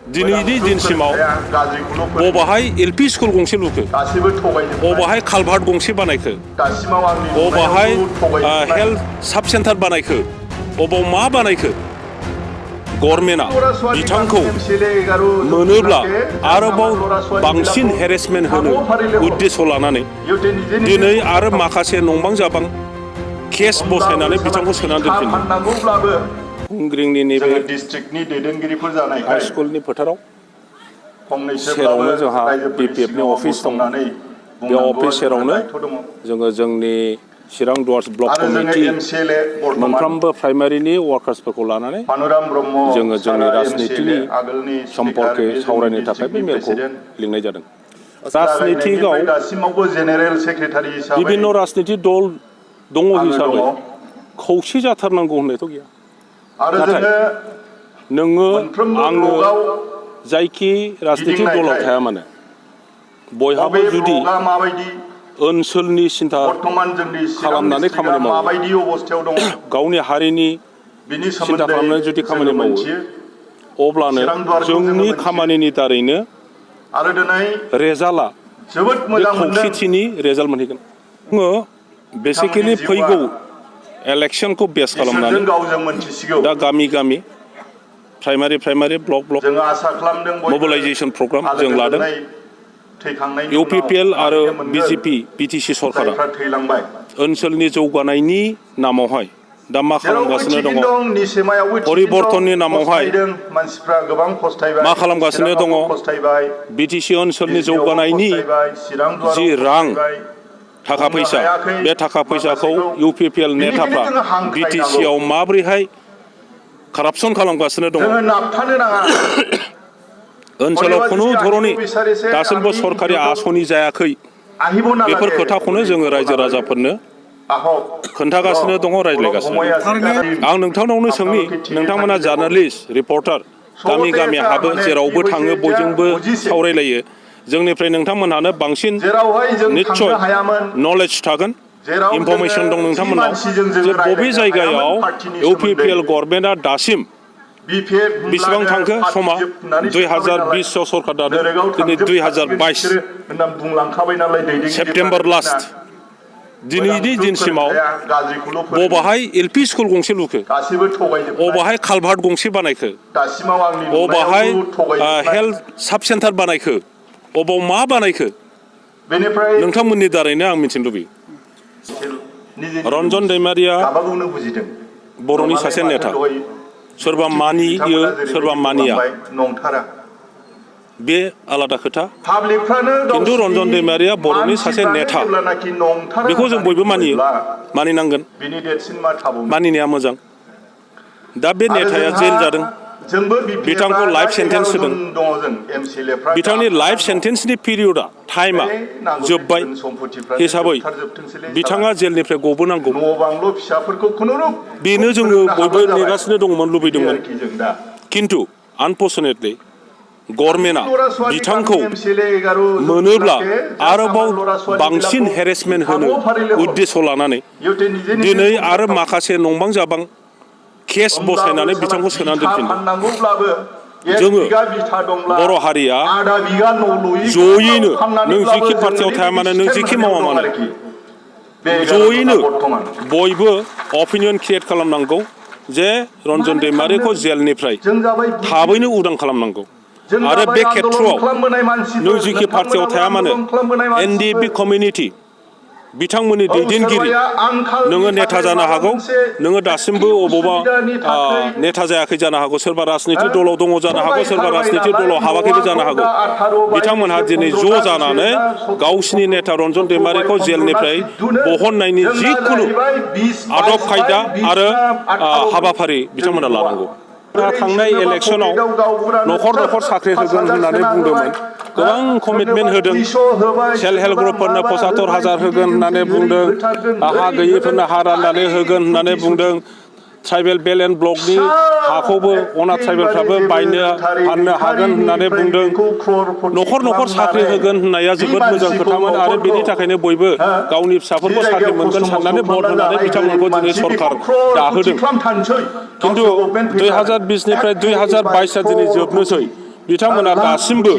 दिनैनि दिनसिमाव बबाहाय LP school गंसे लुखो, बबाहाय culvert गंसे बानायखो, बबाहाय हेल्थ साब सेन्टार बानायखो, बबाव मा बानायखो, गभर्नमेन्टआ बिथांखौ मोनोब्ला आरोबाव बांसिन हेरेसमेन्ट होनो उद्देश्य लानानै दिनै आरो माखासे नंबां जाबां केस बसायनानै बिथांखौ सोनानै दोनफिनो। हुंग्रिंनि नैबे डिस्ट्रिक्टनि दैदेनगिरिफोर जानायखाय हाई स्कुलनि फोथाराव सेरावनो जोंहा BPFनि अफिस दं। बे अफिस सेरावनो जोङो जोंनि चिरां दुवार्स ब्लक कमिटि मोनफ्रोमबो प्राइमारिनि वार्कार्सफोरखौ लानानै जोङो जोंनि राजनितिनि सम्पर्के सावरायनो थाखाय बे मेलखौ लिंनाय जादों। राजनितिकआव बिभिन्न राजनिति दल दङ हिसाबै खौसे जाथारनांगौ होननायथ' गैया। नाथाय नोङो आङो जायखि राजनितिक दलाव थाया मानो बयहाबो जुदि ओनसोलनि सिन्था खालामनानै खामानि मावो, गावनि हारिनि सिन्था खालामनानै जुदि खामानि मावो, अब्लानो जोंनि खामानिनि दारैनो रेजाल्टआ बे खौसेथिनि रेजाल्ट मोनहैगोन। जोङो बेसिकेलि फैगौ इलेक्सनखौ बेस खालामनानै दा गामि गामि प्राइमारि ब्लक मबिलाइजेसन प्रग्राम जों लादों। UPPL आरो BJP BTC सरकारा ओनसोलनि जौगानायनि नामावहाय दा मा खालामगासिनो दङ, परिबर्तननि नामावहाय मा खालामगासिनो दङ, BTC ओनसोलनि जौगानायनि जि रां थाखा फैसा, बे थाखा फैसाखौ UPPL नेताफ्रा BTC आव माबोरैहाय कारापसन खालामगासिनो दङ, ओनसोलाव खुनु धरनि दासिमबो सरकारि आसनि जायाखै, बेफोर खोथाखौनो जोङो रायजो राजाफोरनो खोन्थागासिनो दङ, रायज्लायगासिनो दङ। आं नोंथांनावनो सोंनि, नोंथांमोना जार्नालिस्ट रिपर्टार गामि गामि हाबो, जेरावबो थाङो, बयजोंबो सावरायलायो, जोंनिफ्राय नोंथांमोनहानो बांसिन निस्सय नलेज थागोन, इनफरमेसन दं नोंथांमोनाव जे बबे जायगायाव UPPL गभर्नमेन्टआ दासिम बेसेबां थांखो समा 2020 सरकार दादों, दिनै 2022 सेप्तेम्बर लास्ट, दिनैनि दिनसिमाव बबाहाय एलपि स्कुल गंसे लुखो, बबाहाय कालभार्ट गंसे बानायखो, बबाहाय हेल्थ साब सेन्टार बानायखो, बबाव मा बानायखो, नोंथांमोननि दारैनो आं मिथिनो लुबैयो। रन्जन दैमारिया बर'नि सासे नेता, सोरबा मानियो सोरबा मानिया, बे आलादा खोथा, खिन्थु रन्जन दैमारिया बर'नि सासे नेता, बेखौ जों बयबो मानियो, मानिनांगोन, मानिनाया मोजां। दा बे नेताया जेल जादों, बिथांखौ लाइफ सेन्टेन्स होदों, बिथांनि लाइफ सेन्टेन्सनि पिरियडआ टाइमा जोब्बाय हिसाबै बिथाङा जेलनिफ्राय गबोनांगौ, बेनो जोङो बयबो नेगासिनो दंमोन, लुबैदोंमोन। खिन्थु आनफर्चुनेटलि गभर्नमेन्टआ बिथांखौ मोनोब्ला आरोबाव बांसिन हेरेसमेन्ट होनो उद्देश्य लानानै दिनै आरो माखासे नंबां जाबां केस बसायनानै बिथांखौ सोनानै दोनफिनदों। जोङो बर' हारिया जयैनो, नों जिखि पार्टियाव थाया मानो, नों जिखि मावा मानो, जयैनो बयबो अपिनियन क्रियेट खालामनांगौ जे रन्जन दैमारिखौ जेलनिफ्राय थाबैनो उदां खालामनांगौ। आरो बे खेथ्रआव नों जिखि पार्टियाव थाया मानो, NDP कमिउनिटि बिथांमोननि दैदेनगिरि, नोङो नेता जानो हागौ, नोङो दासिमबो अबावबा नेता जायाखै जानो हागौ, सोरबा राजनिति दलाव दङ जानो हागौ, सोरबा राजनिति दलाव हाबाखैबो जानो हागौ, बिथांमोनहा दिनै ज' जानानै गावसिनि नेता रन्जन दैमारिखौ जेलनिफ्राय बहननायनि जिखुनु आदब खायदा आरो हाबाफारि बिथांमोना लानांगौ। थांनाय इलेक्सनाव न'खर साख्रि होगोन होननानै बुंदोंमोन, गोबां कमिटमेन्ट होदों, सेल्फ हेल्प ग्रुपफोरनो 75,000 होगोन होननानै बुंदों, हा गैयैफोरनो हा राननानै होगोन होननानै बुंदों, ट्राइबेल बेल्ट एन्ड ब्लकनि हाखौबो अनाथ ट्राइबेलफ्राबो बायनो फाननो हागोन होननानै बुंदों, न'खर साख्रि होगोन होननाया जोबोद मोजां खोथामोन, आरो बेनि थाखायनो बयबो गावनि फिसाफोरखौ साख्रि मोनगोन साननानै भट होनानै बिथांमोनखौ दिनै सरकार दाहोदों। खिन्थु 2020 निफ्राय 2022 दिनै जोबनोसै, बिथांमोना दासिमबो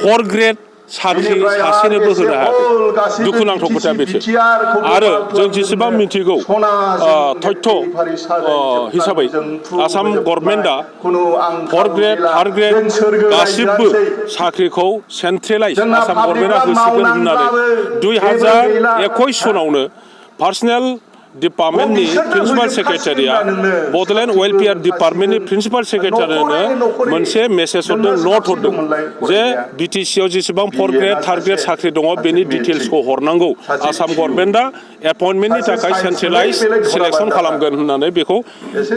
फर ग्रेड साख्रि सासेनोबो होनो हायाखै दुखुनांथाव खोथा बेसो आरो जों जेसेबां मिथिगौ तथ्य हिसाबै आसाम गभर्नमेन्टआ फर ग्रेड थार्ड ग्रेड गासिबो साख्रिखौ सेन्ट्रेलाइज आसाम गभर्नमेन्टआ होसिगोन होननानै 2021 सनावनो पार्सनेल डिपार्टमेन्टनि प्रिन्सिपाल सेक्रेटारिया बड'लेण्ड वेलफेयार डिपार्टमेन्टनि प्रिन्सिपाल सेक्रेटारिनो मोनसे मेसेज हरदों नट हरदों जे बिटिसिआव जेसेबां फर ग्रेड थार्ड ग्रेड साख्रि दङ बेनि डिटेल्सखौ हरनांगौ आसाम गभर्नमेन्टआ एपइन्टमेन्टनि थाखाय सेन्ट्रेलाइज सिलेक्सन खालामगोन होननानै बेखौ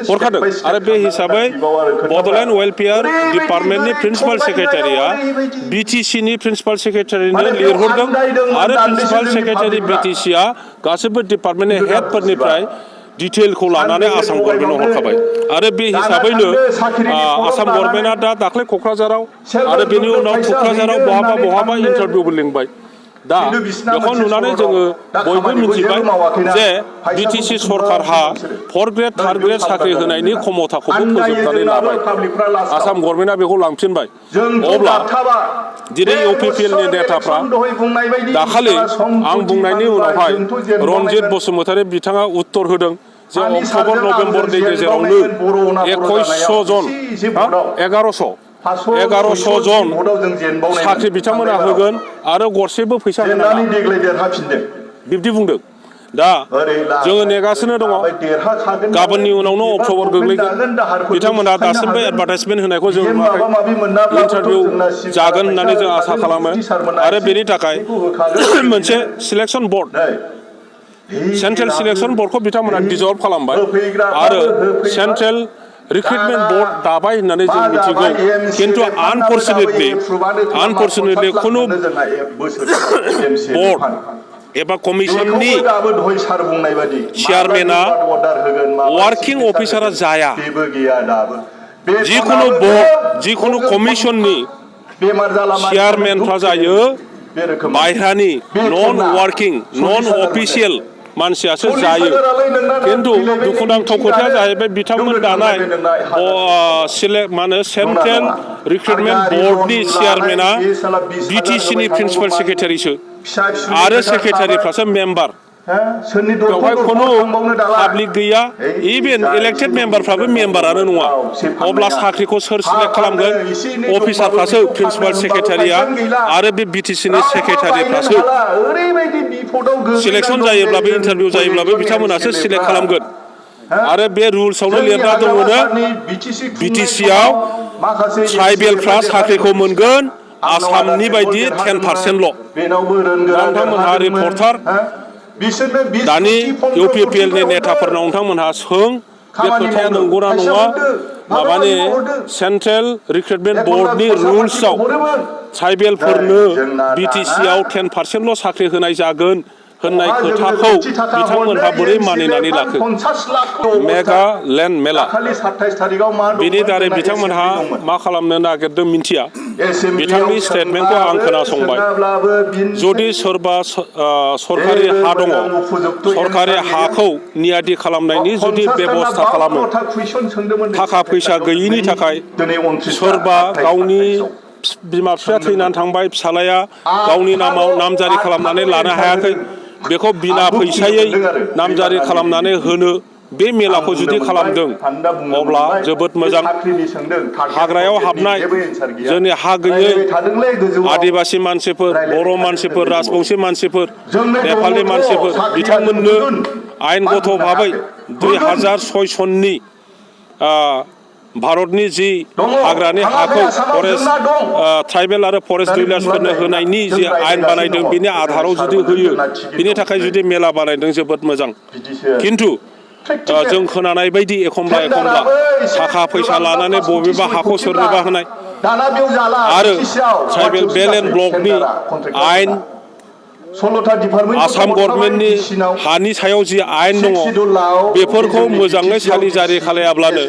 हरखादों आरो बे हिसाबै बड'लेण्ड वेलफेयार डिपार्टमेन्टनि प्रिन्सिपाल सेक्रेटारिया बिटिसिनि प्रिन्सिपाल सेक्रेटारिनो लिरहरदों आरो प्रिन्सिपाल सेक्रेटारि बिटिसिआ गासैबो डिपार्टमेन्टनि हेडफोरनिफ्राय डिटेलखौ लानानै आसाम गभर्नमेन्टआव हरखाबाय आरो बे हिसाबैनो आसाम गभर्नमेन्टआ दा दाख्लै क'क्राझाराव आरो बेनि उनाव क'क्राझाराव बहाबा इन्टारभिउबो लिंबाय दा बेखौ नुनानै जोङो बयबो मिथिबाय जे बिटिसि सरकारहा फर ग्रेड थार्ड ग्रेड साख्रि होनायनि क्षमताखौबो फोजोबनानै लाबाय आसाम गभर्नमेन्टआ बेखौ लांफिनबाय अब्ला दिनै इउपिपिएलनि नेताफ्रा दाखालि आं बुंनायनि उनावहाय रनजित बसुमतारी बिथाङा उत्तर होदों जे अक्ट'बर नभेम्बरनि गेजेरावनो 2100 जन 1100 जन साख्रि बिथांमोना होगोन आरो गरसेबो फैसा होनाङा बिब्दि बुंदों दा जोङो नेगासिनो दङ गाबोननि उनावनो अक्ट'बर गोग्लैगोन बिथांमोना दासिमबो एडभार्टाइजमेन्ट होनायखौ जों नुवाखै इन्टारभिउ जागोन होननानै जों आसा खालामो आरो बेनि थाखाय मोनसे सिलेक्सन बर्ड सेन्ट्रेल सिलेक्सन बर्डखौ बिथांमोना डिजल्भ खालामबाय आरो सेन्ट्रेल रिक्रुटमेन्ट बर्ड दाबाय होननानै जों मिथिगौ खिन्थु आनफर्चुनेटलि खुनु बर्ड एबा कमिसननि चेयारमेना वार्किं अफिसारा जाया जिखुनु बर्ड जिखुनु कमिसननि चेयारमेनफ्रा जायो बायह्रानि नन वार्किं नन अफिसियेल मानसियासो जायो खिन्थु दुखुनांथाव खोथाया जाहैबाय बिथांमोन दानाय सेन्ट्रेल रिक्रुटमेन्ट बर्डनि चेयारमेना बिटिसिनि प्रिन्सिपाल सेक्रेटारिसो आरो सेक्रेटारिफ्रासो मेम्बार बेवहाय खुनु पाब्लिक गैया इभेन इलेक्टेड मेम्बारफ्राबो मेम्बारानो नङा अब्ला साख्रिखौ सोर सिलेक्ट खालामगोन अफिसारफ्रासो प्रिन्सिपाल सेक्रेटारिया आरो बे बिटिसिनि सेक्रेटारिफ्रासो सिलेक्सन जायोब्लाबो इन्टारभिउ जायोब्लाबो बिथांमोनासो सिलेक्ट खालामगोन आरो बे रुल्सआवनो लिरना दङनो बिटिसिआव ट्राइबेलफ्रा साख्रिखौ मोनगोन आसामनि बायदि 10%ल' नोंथांमोनहा रिपर्टार दानि इउपिपिएलनि नेताफोरनाव नोंथांमोनहा सों बे खोथाया नंगौना नङा माबानि सेन्ट्रेल रिक्रुटमेन्ट बर्डनि रुल्सआव ट्राइबेलफोरनो बिटिसिआव 10%ल' साख्रि होनाय जागोन होननाय खोथाखौ बिथांमोनहा बोरै मानिनानै लाखो मेगा लेन्ड मेला बेनि दारै बिथांमोनहा मा खालामनो नागिरदों मिन्थिया बिथांनि स्टेटमेन्टखौ आं खोनासंबाय जुदि सोरबा सरकारि हा दङ सरकारि हाखौ नियादि खालामनायनि जुदि बेबस्था खालामो थाखा फैसा गैयिनि थाखाय सोरबा गावनि बिमा बिफाया थैनानै थांबाय फिसालाया गावनि नामाव नामजारि खालामनानै लानो हायाखै बेखौ बिना फैसायै नामजारि खालामनानै होनो बे मेलाखौ जुदि खालामदों अब्ला जोबोद मोजां हाग्रायाव हाबनाय जोंनि हा गैयै आदिबासि मानसिफोर बर' मानसिफोर राजबंसि मानसिफोर नेपालि मानसिफोर बिथांमोननो आयेनगत भाबै 2006 सननि भारतनि जि हाग्रानि हाखौ फरेस्ट ट्राइबेल आरो फरेस्ट डिलार्सफोरनो होनायनि जि आयेन बानायदों बिनि आधाराव जुदि होयो बिनि थाखाय जुदि मेला बानायदों जोबोद मोजां खिन्थु जों खोनानाय बायदि एखमब्ला थाखा फैसा लानानै बबेबा हाखौ सोरनोबा होनाय आरो ट्राइबेल बेल एन्ड ब्लकनि आयेन आसाम गभर्नमेन्टनि हानि सायाव जि आयेन दङ बेफोरखौ मोजाङै सालिजारि खालायाब्लानो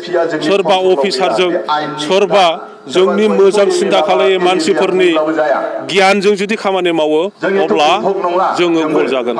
सोरबा अफिसारजों सोरबा जोंनि मोजां सिन्था खालायै मानसिफोरनि गियानजों जुदि खामानि मावो अब्ला जोङो गल जागोन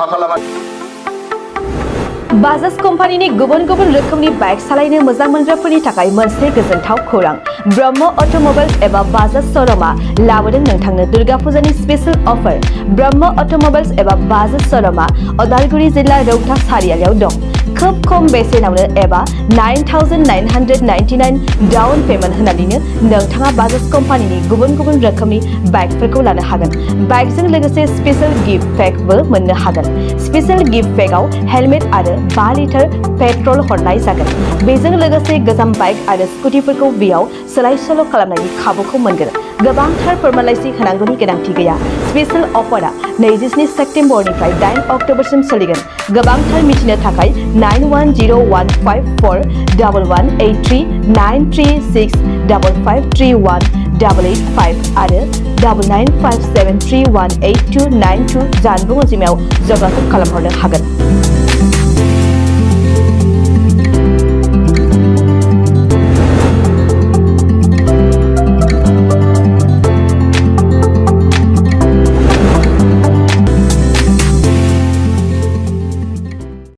बाजाज कम्पानिनि गुबुन गुबुन रोखोमनि बाइक सालायनो मोजां मोनग्राफोरनि थाखाय मोनसे गोजोनथाव खौरां ब्रह्म अट'मबाइल्स एबा बाजाज श'रुमआ लाबोदों नोंथांनो दुर्गा फुजानि स्पेशल अफार ब्रह्म अट'मबाइल्स एबा बाजाज श'रुमआ उदालगुरि जिल्ला रौता सारियालियाव दं खोब खम बेसेनावनो एबा 9,999 डाउन पेमेन्ट होनानैनो नोंथाङा बाजाज कम्पानिनि गुबुन गुबुन रोखोमनि बाइकफोरखौ लानो हागोन बाइकजों लोगोसे स्पेशल गिफ्ट पेकबो मोननो हागोन स्पेशल गिफ्ट पेकआव हेलमेट आरो 5 लिटार पेट्रल हरनाय जागोन बेजों लोगोसे गोजाम बाइक आरो स्कुटिफोरखौ बेयाव सोलाय सोल' खालामनायनि खाबुखौ मोनगोन गोबांथार फोरमानलाइसि होनांगौनि गोनांथि गैया स्पेशल अफारा 27 सेप्तेम्बरनिफ्राय 8 अक्ट'बरसिम सोलिगोन गोबांथार मिथिनो थाखाय 91015411839365531885 आरो 9957318292 जानबुं अनजिमायाव जगाजग खालामहरनो हागोन।